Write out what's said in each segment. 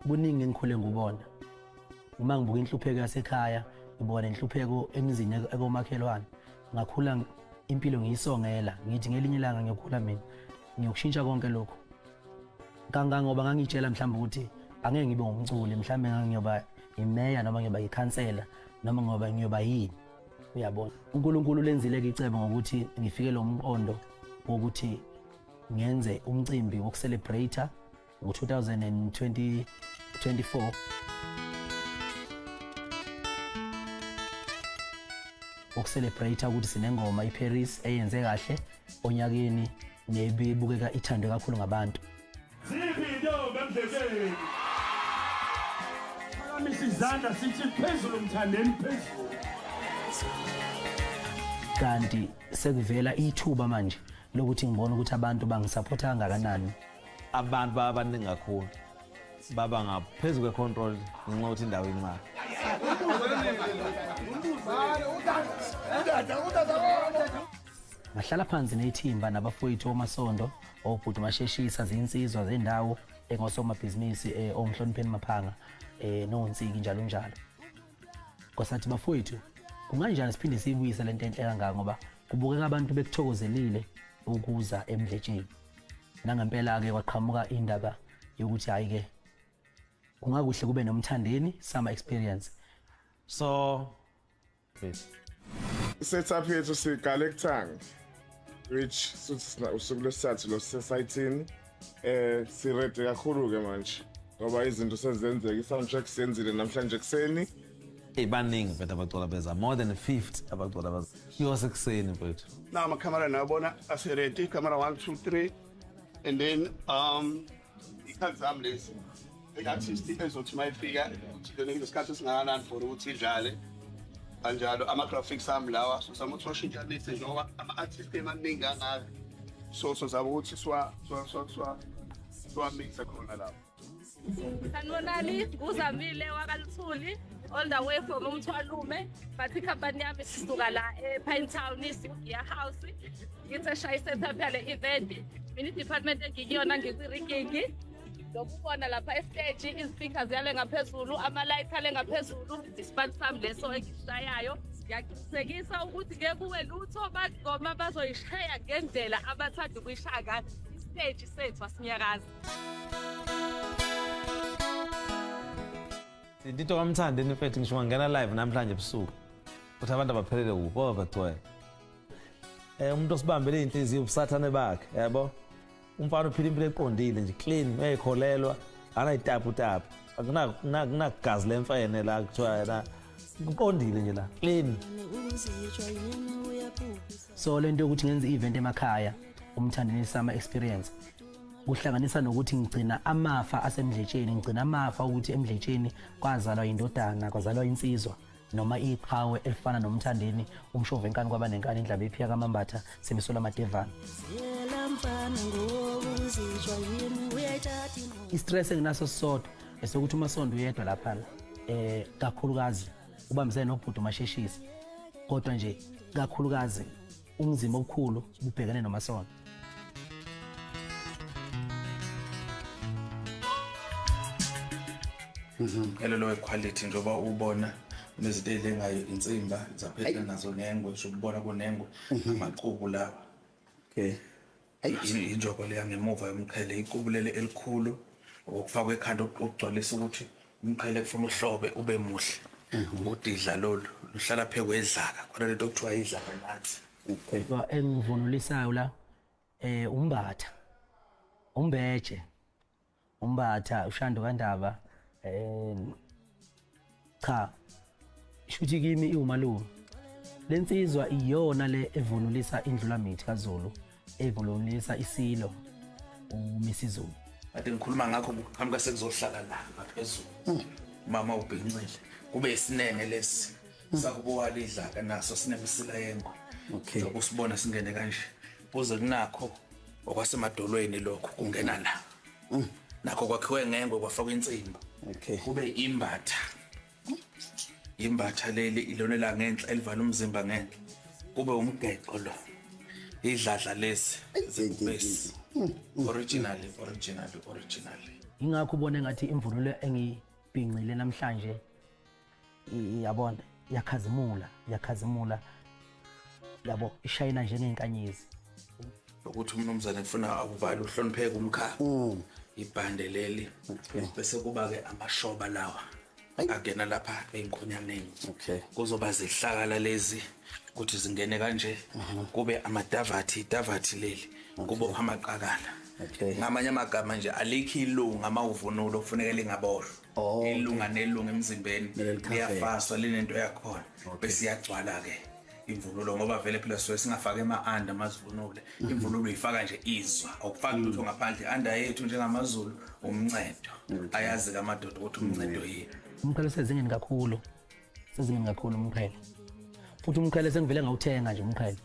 Kuningi engikhule ngubona. Uma ngibuka inhlupheko yasekhaya, ngibona inhlupheko emizini ekomakhelwane. Ngakhula impilo ngiyisongela, ngithi ngelinye ilanga ngiyokhula mina, ngiyokushintsha konke lokho. Kangangoba ngangitshela mhlawumbe ukuthi angeke ngibe ngumculi, mhlawumbe ngangiyoba imeya noma ngiyoba ikhansela noma ngoba ngiyoba yini. Uyabona, uNkulunkulu lenzile icebo ngokuthi ngifike lo mqondo wokuthi ngenze umcimbi wokucelebrate ngo-2024 ukucelebrate ukuthi sinengoma iParis eyenze kahle onyakeni nebibukeka ithandwe kakhulu ngabantu. Ziphi intombi emdlebeni? Phakamisa izandla sithi phezulu Mthandeni, phezulu. Kanti sekuvela ithuba manje lokuthi ngibone ukuthi abantu bangisupporta kangakanani. Abantu babaningi kakhulu, baba ngaphezu kwecontrol ngenxa yokuthi indawo incane. Ngahlala phansi nethimba nabafowethu oMasondo, obhuti Masheshisa, zinsizwa zendawo engosomabhizinisi omhlonipheni Maphanga noNsiki njalo njalo. Kwasathi bafowethu kunganjani siphinde siyibuyise lento enhle kangaka ngoba kubukeka abantu bekuthokozelile ukuza eMdletsheni. Nangempela ke kwaqhamuka indaba yokuthi hayi ke kungakuhle kube noMthandeni Summer Experience. So setup yethu siqale kuthanga which suthi usuku lwesithathu losesayithini sirede kakhulu ke manje ngoba izinto sezenzeka, i-soundtrack siyenzile namhlanje ekuseni. Baningi mfethu abacula beza, more than 50 abacula beza iyosekuseni mfethu. Now amakhamera nawabona aseready, camera 1 2 3 and then ikhadi zami lezi i-artist ezothi uma ifika ukuthi isikhathi esingakanani for ukuthi idlale kanjalo. Ama-graphics ami lawa sizama ukuthi washintshanise njengoba ama-artist emaningi kangaka, so sizama ukuthi siwamixe khona lapho. Sanibonani, uZamile wakaLuthuli all the way from uMthwalume, but ikhampani yami sisuka la ePine Town isiGear House. Ngithe shaya i-setup yale event. Mina i-department engikuyona ngikwi-rigging. Lokubona lapha estage izispeakers yale ngaphezulu, ama-lights ale ngaphezulu, isipani sami leso engisishayayo. Ngiyaqinisekisa ukuthi ngeke kuwe lutho, bagoma bazoyishaya ngendlela abathanda ukuyishaya ngayo. Istage sethu asinyakazi. Into kaMthandeni mfethu ngisho ngangena live namhlanje ebusuku ukuthi abantu abaphelele kuphi overgcwele. Umuntu osibambele inhliziyo ubusathane bakhe, yabo. Umfana uphila impilo eqondile nje, clean, uyayikholelwa, anayitapu tapu. Akunagazi lemfene la kuthiwa yena uqondile nje la, clean. So lento yokuthi ngenze i-event emakhaya uMthandeni Summer Experience kuhlanganisa nokuthi ngigcina amafa aseMdletsheni, ngigcina amafa ukuthi eMdletsheni kwazalwa indodana, kwazalwa insizwa noma iqhawe elifana noMthandeni, umshovu enkani kwaba nenkani, indlaba ephika kaMambatha, semisola amadevana. I-stress enginaso sisodwa esokuthi uMasondo uyedwa laphana, kakhulukazi ubambisene nobhuti Masheshisa, kodwa nje kakhulukazi umzimba obukhulu ubhekene noMasondo. Umqhelelo wequality njengoba ubona kunezinto ey'lengayo, insimba zaphethwe nazo nengwe, ngisho ukubona kunengwe, amaqubu lawa. Okay. Injobo leya ngemuva yomqhele, iqubu leli elikhulu okufakwa ekhanda okugcwalisa ukuthi umqhele kufuna uhlobe ube muhle. Udidla lolu luhlala phezu kwedlaka, khona lento okuthiwa idlaka nathi. Okay. Engivunulisayo la umbatha, umbeje, umbatha uShando kaNdaba. Cha shuthi kimi iwumalume lensizwa iyona le evunulisa indlulamithi kaZulu, evunulisa isilo uMisizulu. Kade ngikhuluma ngakho kuqhamuka sekuzohlala la ngaphezulu. Mama ubhincile kube isinenge lesi sakubo walidlaka naso sinemisila yengwe. Okay. Njengoba singene kanje kuze kunakho okwasemadolweni lokho kungena la. Nakho kwakhiwe ngengwe kwafakwa insimbi. Okay. Kube imbatha. Imbatha leli ilona la ngenhla elivala umzimba ngenhla. Kube umgexo lo. Idladla lesi. Original, original, original. Ingakho ubone ngathi imvunulo engibhincile namhlanje yabona iyakhazimula, iyakhazimula yabo, ishayina njengenkanyezi. Ukuthi umnumzane kufuna akuvale uhlonipheke umkhaya. Ibhande leli bese kuba ke amashoba lawa agena lapha eyinkonyaneni. Kuzoba zihlakala lezi ukuthi zingene kanje, kube amadavathi, idavathi leli kube amaqakala. Ngamanye amagama nje alikho ilunga mawuvunulo kufuneka lingaboshwa. Ilunga nelunga emzimbeni liyafaswa linento yakhona bese iyagcwala ke imvunulo, ngoba vele phela soye singafaka ema-anda amazivunule. Imvunulo uyifaka nje izwa, awukufaki lutho ngaphandle. Anda yethu njengamaZulu umncedo, ayazi-ke amadoda ukuthi umncedo yini. Umqhele usezingeni kakhulu, usezingeni kakhulu umqhele. Futhi umqhele sengivele ngawuthenga nje umqhele.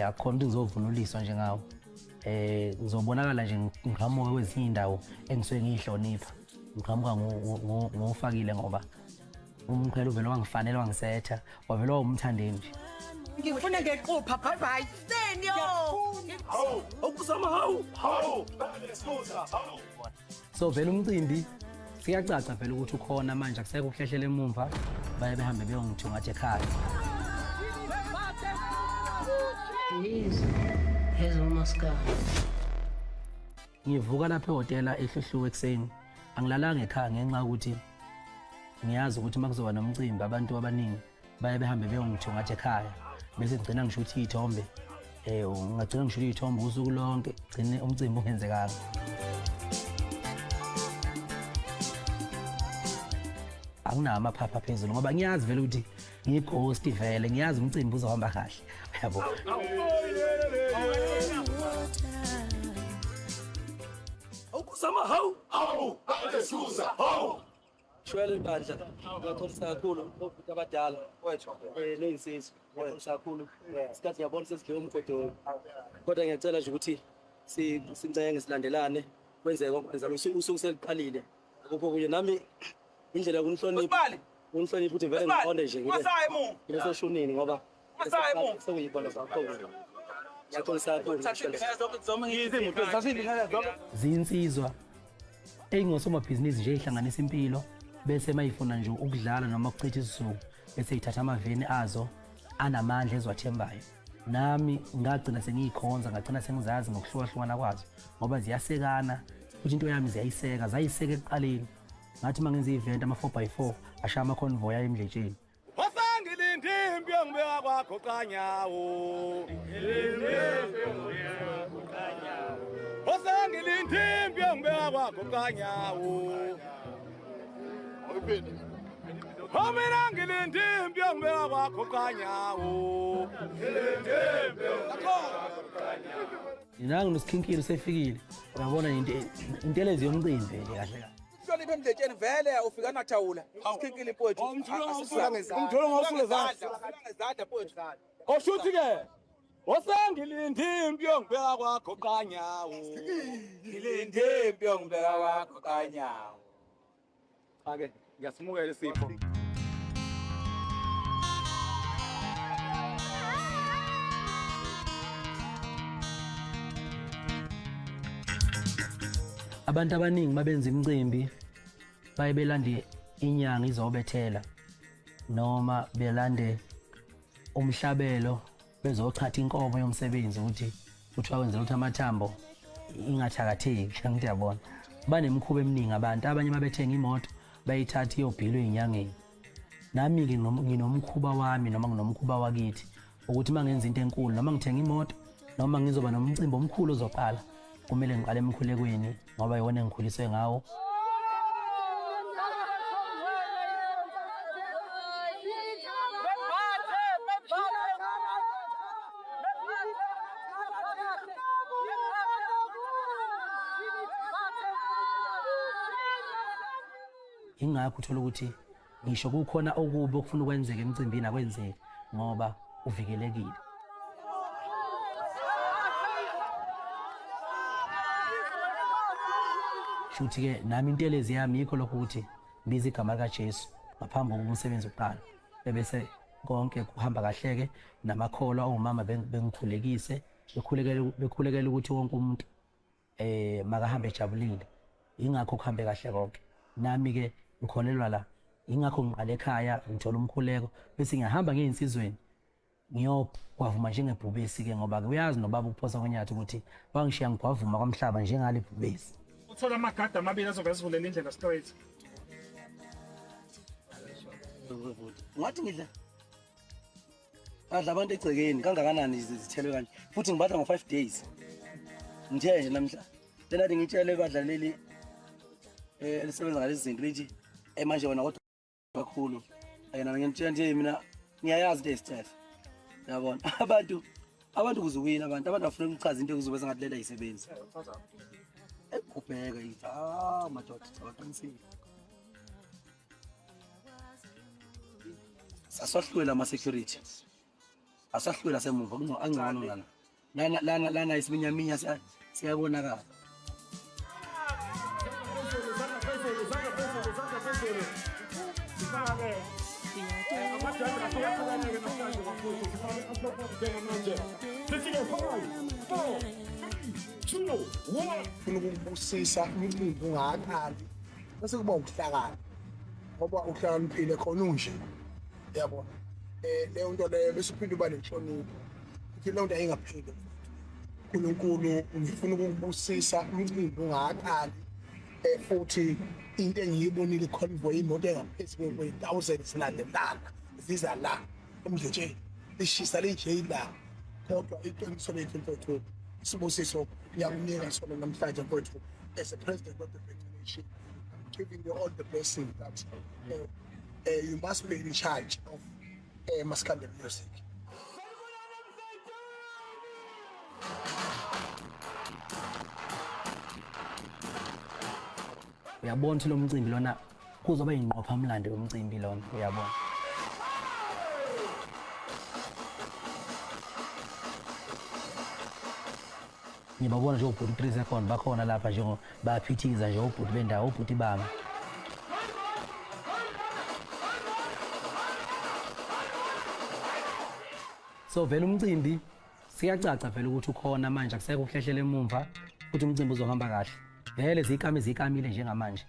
Akukhona ukuthi ngizovunuliswa nje ngawo. Ngizobonakala nje ngiqhamuka kwezinye iy'ndawo engisuke ngiyihlonipha. Ngiqhamuka ngowufakile ngoba umqhele uvele wangifanele, wangisetha, wavele wawumthandeni nje. Ngifuna ngequpha, bye bye. Senyo. Hawu, okusama hawu, hawu. So vele umcimbi siyacaca vele ukuthi ukhona manje, akusekho ukuhlehlela emumva, baye behambe beyongithungatha ekhaya. Ngivuka lapha ehhotela eHluhluwe ekuseni. Angilalanga ekhaya ngenxa yokuthi ngiyazi ukuthi uma kuzoba nomcimbi abantu abaningi baye behambe beyongithungatha ekhaya. Bese ngigcina ngishutha iy'thombe, ngagcina ngishutha iy'thombe usuku lonke, gcine umcimbi ungenzekanga. Anginawo amaphapha phezulu ngoba ngiyazi vele ukuthi ngiyi-ghost vele, ngiyazi umcimbi uzohamba kahle, yabo. Okusama hawu, hawu, hawu. Shwele ibandla, ngiyaxolisa kakhulu obhuti abadala neyinsizwa, ngiyaxolisa kakhulu. Isikhathi ngiyabona sesidliwe umgodoyi, kodwa ngiyacela nje ukuthi sincenge silandelane, kwenzeke konke kwenzeka. Usuku seliqalile, akukho okunye. Nami indlela yokunhlonipha, unhlonipha ukuthi vele ngiqonde nje ngibe soshunini ngoba sekuyibona zakho. Ngiyaxolisa kakhulu. Zinsizwa eyingosomabhizinisi nje ihlanganisa impilo, bese mayifuna nje ukudlala noma ukuchitha isizungu bese ithatha amaveni azo anamandla eziwathembayo. Nami ngagcina sengiyikhonza, ngagcina sengizazi ngokuhlukahlukana kwazo ngoba ziyasekana, futhi into yami ziyayiseka, zayiseka ekuqaleni. Ngathi uma ngenza i-event ama-4x4 ashaya ama-convoy aye emdletsheni. Wasangilindi impi yongibeka kwakho kanyawo. Wasangilindi impi yongibeka kwakho kanyawo. Mina ngilindi impi yongibeka kwakho kanyawo. Nangu nosikhinkile usefikile, uyabona intelezi yomcimbi nje kahle kahle. Hloniphe emdletsheni vele ufika nathawula. Sikhinkile mfowethu. Umtholo ngawusule izandla mfowethu. Oshuthi ke wasangilindi impi yongibeka kwakho kanyawo. Ngilindi impi yongibeka kwakho kanyawo. Ake ngiyasimukela isipho. Abantu abaningi mabenza imicimbi baye belande inyanga izobethela noma belande umhlabelo bezochatha inkomo yomsebenzi ukuthi kuthiwa kwenzela ukuthi amathambo ingathakatheki. Angithi yabona, banemikhuba eminingi abantu. Abanye mabethenga imoto bayithatha iyobhilwa ey'nyangeni. Nami-ke nginomkhuba wami noma nginomkhuba wakithi ukuthi uma ngenza into enkulu noma ngithenga imoto noma ngizoba nomcimbi omkhulu ozoqala, kumele ngiqale emkhulekweni ngoba iwona engikhuliswe ngawo. Ingakho uthola ukuthi ngisho kukhona okubi okufuna ukwenzeka emcimbini akwenzeki ngoba uvikelekile. Futhi-ke nami intelezi yami yikho lokho ukuthi ngibiza igama likaJesu ngaphambi kokuba umsebenzi uqala, ebese konke kuhamba kahle-ke namakholwa omama bengikhulekise, bekhulekela ukuthi wonke umuntu makahambe ejabulile. Ingakho kuhambe kahle konke. Nami ke ngikholelwa la. Ingakho ngiqale ekhaya ngithola umkhuleko bese ngiyahamba ngezinsizweni. Ngiyogwavuma njengebhubesi ke ngoba ke uyazi nobaba ukuphosa konyathi ukuthi wangishiya ngigwavuma kwamhlaba njengale bhubesi. Uthola amagada amabili azobe esivulela indlela straight. Ngathi ngidla. Adla abantu egcekeni kangakanani izithelo kanje futhi ngibadla ngo 5 days. Ngithe nje namhla lena ngitshele badlaleli elisebenza ngalezi zinto lithi manje wena kodwa kakhulu yena ngimtshela nje mina ngiyayazi into esithethe yabona abantu kuzuwina abantu bafuna ukuchaza into ekuzobe sengathi lela isebenzi ekubheka ithi madoda abaqinisile sasahlwela ama security asahlwela semuva angcono lana lana lana isiminyaminya siyabonakala. Ufuna ukubusisa umcimbi ungaqali bese kuba ukuhlakana ngoba uhlakaniphile khona unje yabona leyo nto leyo bese uphinde uba nenhlonipho ukuthi leyo nto ayingapheli. uNkulunkulu ngifuna ukubusisa umcimbi ungaqali futhi into engiyibonile convoy imoto engaphezulu kwe-1000 silandelana ziza la emdletsheni lishisa lije la kodwa iqiniso lethu mfowethu sibusiso ngiyakunika sona namhlanje mfowethu as a president of the federation. I'm giving you all the blessing that you must be in charge of Maskandi music. Uyabona ukuthi lo mcimbi lona kuzoba ingqopha mlando yomcimbi lona uyabona. Ngibabona nje ubhuti 3 second bakhona lapha nje bayaphithiza nje ubhuti bendawo ubhuti bami. So vele umcimbi siyacaca vele ukuthi ukhona manje akusekho ukuhlehlela emumva futhi umcimbi uzohamba kahle. Vele zikame zikamile njengamanje.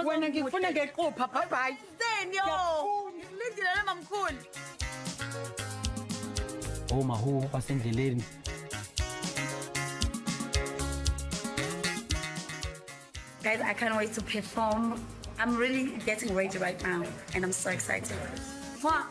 Wena ngikufuna ngequpha bye bye. Senyo. Ngilindile mamkhulu. Omahu basendleleni. Guys, I can't wait to perform. I'm really getting ready right now, and I'm so excited. Mwah.